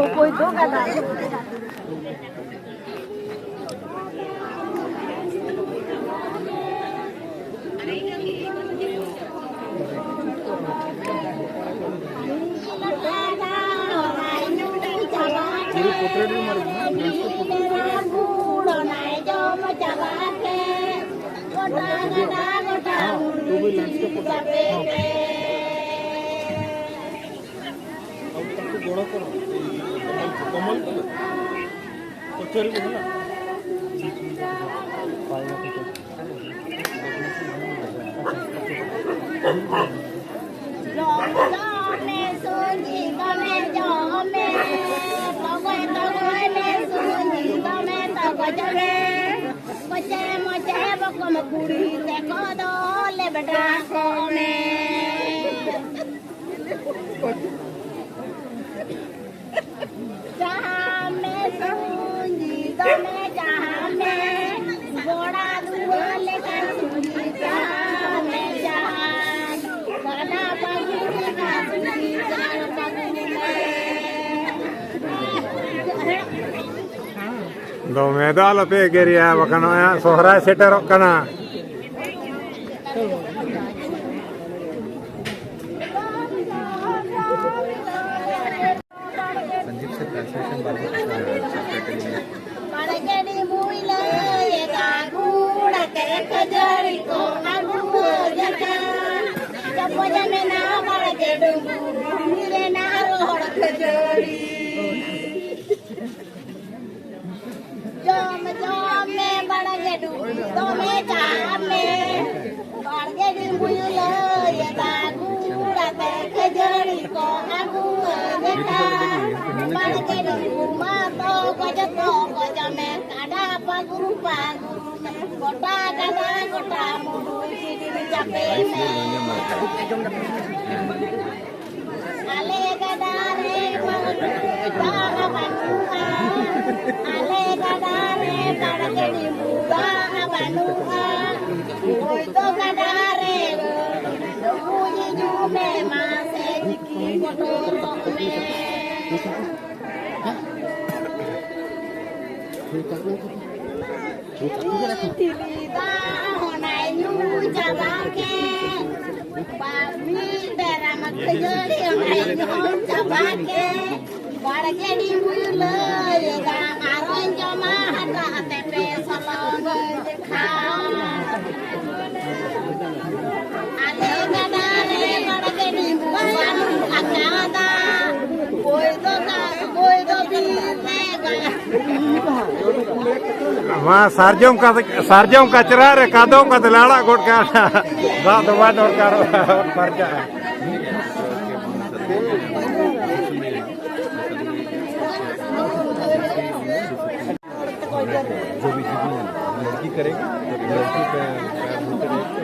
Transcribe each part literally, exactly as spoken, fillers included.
ᱚᱠᱚᱭ ᱫᱚ ᱜᱟᱰᱟ? ᱡᱚᱢ ᱡᱚᱢ ᱢᱮ ᱥᱩᱧᱡᱤ ᱫᱚᱢᱮ ᱡᱚᱢ ᱢᱮ, ᱛᱚᱜᱚᱡ ᱛᱚᱜᱚᱡ ᱢᱮ ᱥᱩᱧᱡᱤ ᱫᱚᱢᱮ ᱛᱚᱜᱚᱡ ᱢᱮ, ᱢᱚᱪᱮ ᱢᱚᱪᱮ ᱵᱚᱠᱚᱢ ᱠᱩᱲᱤ ᱛᱮᱠᱚ ᱫᱚ ᱞᱮᱵᱮᱰᱟ ᱠᱚᱜ ᱢᱮ᱾ ᱡᱟᱦᱟᱸ ᱢᱮ ᱥᱩᱧᱡᱤ ᱫᱚᱢᱮ ᱡᱟᱦᱟᱸ ᱢᱮ, ᱜᱚᱲᱟ ᱫᱩᱣᱟᱹᱨ ᱞᱮᱠᱟ ᱥᱩᱧᱡᱤ ᱡᱟᱦᱟᱸ ᱢᱮ ᱡᱟᱦᱟᱸ, ᱜᱟᱰᱟ ᱯᱟᱹᱜᱩᱨ ᱞᱮᱠᱟ ᱥᱩᱧᱡᱤ ᱡᱟᱦᱟᱸ ᱯᱟᱹᱜᱩᱨ ᱢᱮ᱾ ᱫᱚᱢᱮ ᱫᱚ ᱟᱞᱚᱯᱮ ᱮᱜᱮᱨᱮᱭᱟ, ᱵᱟᱠᱷᱟᱱ ᱱᱚᱜᱼᱚᱭ ᱦᱟᱸᱜ ᱥᱚᱦᱨᱟᱭ ᱥᱮᱴᱮᱨᱚᱜ ᱠᱟᱱᱟ᱾ ᱥᱚᱧᱡᱤᱵ ᱥᱮ ᱴᱨᱟᱱᱥᱞᱮᱥᱚᱱ ᱵᱟᱨ ᱵᱟᱨ ᱥᱟᱵᱴᱟᱭᱴᱮᱞ ᱢᱮᱱᱟᱜᱼᱟ᱾ ᱵᱟᱲᱜᱮ ᱰᱤᱢᱵᱩᱭ ᱞᱟᱹᱭᱮᱫᱟ, ᱜᱩᱲ ᱟᱛᱮ ᱠᱷᱟᱹᱡᱟᱹᱲᱤ ᱠᱚ ᱟᱹᱜᱩᱣᱟᱹᱧ ᱠᱟᱱ᱾ ᱪᱚᱯᱚᱡ ᱢᱮᱱᱟᱜᱼᱟ ᱵᱟᱲᱜᱮ ᱰᱩᱢᱵᱩ, ᱵᱩᱲᱦᱤ ᱨᱮᱱᱟᱜ ᱨᱚᱦᱚᱲ ᱠᱷᱟᱹᱡᱟᱹᱲᱤ᱾ ᱡᱚᱢ ᱡᱚᱢ ᱢᱮ ᱵᱟᱲᱜᱮ ᱰᱩᱢᱵᱩ ᱫᱚᱢᱮ ᱪᱟᱦᱟᱵ ᱢᱮ᱾ ᱵᱟᱲᱜᱮ ᱰᱩᱢᱵᱩᱭ ᱞᱟᱹᱭᱮᱫᱟ, ᱜᱩᱲ ᱟᱛᱮ ᱠᱷᱟᱹᱡᱟᱹᱲᱤ ᱠᱚ ᱟᱹᱜᱩᱣᱟᱹᱧ ᱠᱷᱟᱱ᱾ ᱵᱟᱲᱜᱮ ᱰᱩᱢᱵᱩ ᱢᱟ ᱛᱚ ᱜᱚᱡ ᱛᱚ ᱜᱚᱡ ᱢᱮ, ᱠᱟᱰᱟ ᱯᱟᱹᱜᱩᱨ ᱯᱟᱹᱜᱩᱨ ᱢᱮ, ᱜᱚᱴᱟ ᱜᱟᱰᱟ ᱜᱚᱴᱟ ᱢᱩᱰᱩ ᱪᱤᱰᱤᱨ ᱪᱟᱯᱮ ᱢᱮ᱾ ᱟᱞᱮ ᱜᱟᱰᱟ ᱨᱮ ᱵᱟᱹᱨᱩ ᱫᱟᱜ ᱛᱤᱞᱤ ᱫᱟᱜ ᱚᱱᱟᱭ ᱧᱩ ᱪᱟᱵᱟ ᱠᱮᱫ, ᱵᱟᱨ ᱢᱤᱫ ᱰᱟᱨᱟᱢ ᱠᱷᱟᱹᱡᱟᱹᱲᱤ ᱚᱱᱟᱭ ᱡᱚᱢ ᱪᱟᱵᱟ ᱠᱮᱫ, ᱵᱟᱲᱜᱮ ᱰᱤᱢᱵᱩᱭ ᱞᱟᱹᱭ ᱮᱫᱟ ᱟᱨᱚᱧ ᱡᱚᱢᱟ ᱦᱟᱴᱟᱜ ᱛᱮ ᱯᱮ ᱥᱚᱞᱚᱝ ᱠᱷᱟᱱ᱾ ᱟᱞᱮ ᱜᱟᱰᱟ ᱨᱮ ᱵᱟᱲᱜᱮ ᱰᱤᱢᱵᱩ ᱵᱟᱹᱱᱩᱜ ᱟᱠᱟᱫᱟ, ᱵᱳᱭ ᱫᱚ ᱫᱟᱜ, ᱵᱳᱭ ᱫᱚ ᱵᱤᱨ ᱨᱮ ᱜᱟᱰᱟ᱾ ᱢᱟ ᱥᱟᱨᱡᱚᱢ ᱠᱟ-, ᱥᱟᱨᱡᱚᱢ ᱠᱟᱪᱨᱟ ᱨᱮ ᱠᱟᱫᱚᱢ ᱠᱟᱛᱮ ᱞᱮ ᱟᱲᱟᱜ ᱜᱚᱫ ᱠᱟᱜᱼᱟ᱾ ᱫᱟᱜ ᱫᱚ ᱵᱟᱭ ᱫᱚᱨᱠᱟᱨᱚᱜᱼᱟ, ᱚᱛ ᱯᱟᱨᱪᱟᱜᱼᱟ᱾ जो भी, जो भी लड़की करेगी, तो लड़की का, का होते रहेगा।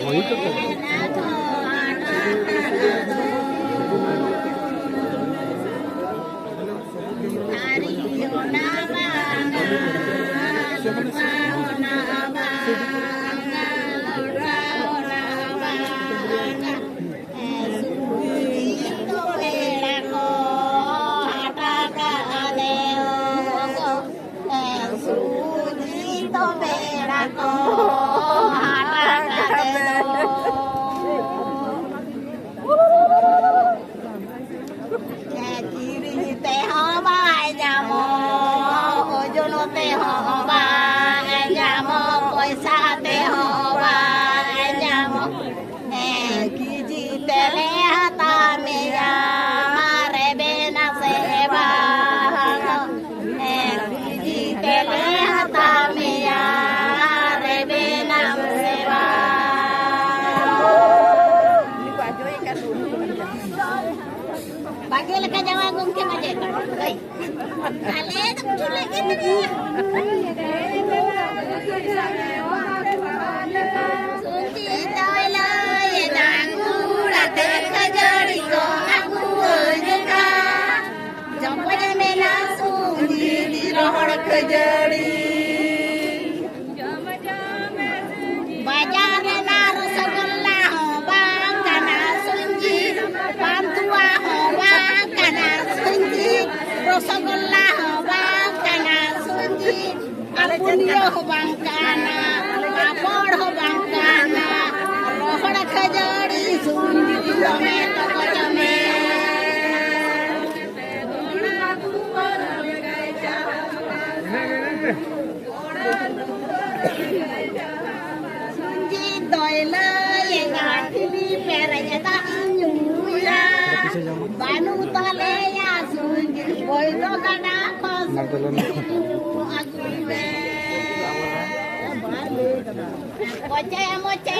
वही तो। ᱠᱤᱨᱤᱧ ᱛᱮᱦᱚᱸ ᱵᱟᱭ ᱧᱟᱢᱚᱜ, ᱳᱡᱚᱱ ᱛᱮᱦᱚᱸ ᱵᱟᱭ ᱧᱟᱢᱚᱜ, ᱯᱚᱭᱥᱟ ᱛᱮᱦᱚᱸ ᱵᱟᱭ ᱧᱟᱢᱚᱜ᱾ ᱦᱮᱸ, ᱠᱮᱡᱤ ᱛᱮᱞᱮ ᱦᱟᱛᱟᱣ ᱢᱮᱭᱟ, ᱢᱟᱨᱮ ᱵᱮᱱᱟ ᱥᱮ ᱵᱟᱝ? ᱦᱮᱸ, ᱠᱮᱡᱤ ᱛᱮᱞᱮ ᱦᱟᱛᱟᱣ ᱢᱮᱭᱟ, ᱢᱟᱨᱮ ᱵᱮᱱᱟ ᱥᱮ ᱵᱟᱝ? ᱵᱟᱜᱮ ᱞᱮᱠᱟ ᱡᱟᱶᱟᱭ ᱜᱚᱢᱠᱮ ᱢᱟ ᱪᱮᱫ? ᱟᱞᱮ ᱫᱚ ᱠᱤᱪᱷᱩ ᱞᱮ ᱜᱤᱫᱽᱨᱟᱹ᱾ ᱥᱩᱪᱤ ᱫᱚᱭ ᱞᱟᱹᱭ ᱮᱫᱟ, ᱜᱩᱲ ᱟᱛᱮ ᱠᱷᱟᱹᱡᱟᱹᱲᱤ ᱠᱚ ᱟᱹᱜᱩ ᱟᱹᱧ ᱠᱟᱱ᱾ ᱡᱚᱢ ᱠᱚ ᱧᱟᱢᱮᱱᱟ ᱥᱩᱪᱤ ᱨᱚᱦᱚᱲ ᱠᱷᱟᱹᱡᱟᱹᱲᱤ᱾ ᱨᱚᱥᱚᱜᱚᱞᱞᱟ ᱦᱚᱸ ᱵᱟᱝ ᱠᱟᱱᱟ ᱥᱩᱧᱡᱤ, ᱟᱨ ᱯᱩᱱᱭᱟᱹ ᱦᱚᱸ ᱵᱟᱝ ᱠᱟᱱᱟ, ᱯᱟᱯᱚᱲ ᱦᱚᱸ ᱵᱟᱝ ᱠᱟᱱᱟ, ᱨᱚᱦᱚᱲ ᱠᱷᱟᱹᱡᱟᱹᱲᱤ ᱥᱩᱧᱡᱤ ᱫᱚᱢᱮ ᱛᱚᱠᱚ ᱡᱚᱢᱮ᱾ ᱥᱩᱧᱡᱤ ᱫᱚᱭ ᱞᱟᱹᱭᱮᱫᱟ, ᱴᱷᱤᱞᱤ ᱯᱮᱨᱮᱡ ᱫᱟᱜ ᱤᱧ ᱧᱩᱭᱟ᱾ ᱵᱟᱹᱱᱩᱜ ᱛᱟᱞᱮᱭᱟ ᱥᱩᱧᱡᱤ, ᱵᱚᱭᱫᱚ ᱜᱟᱰᱟ ᱠᱷᱚᱱ ᱥᱩᱧᱡᱤ ᱧᱩ ᱟᱹᱜᱩᱭ ᱢᱮ᱾ ᱢᱚᱪᱮ ᱢᱚᱪᱮ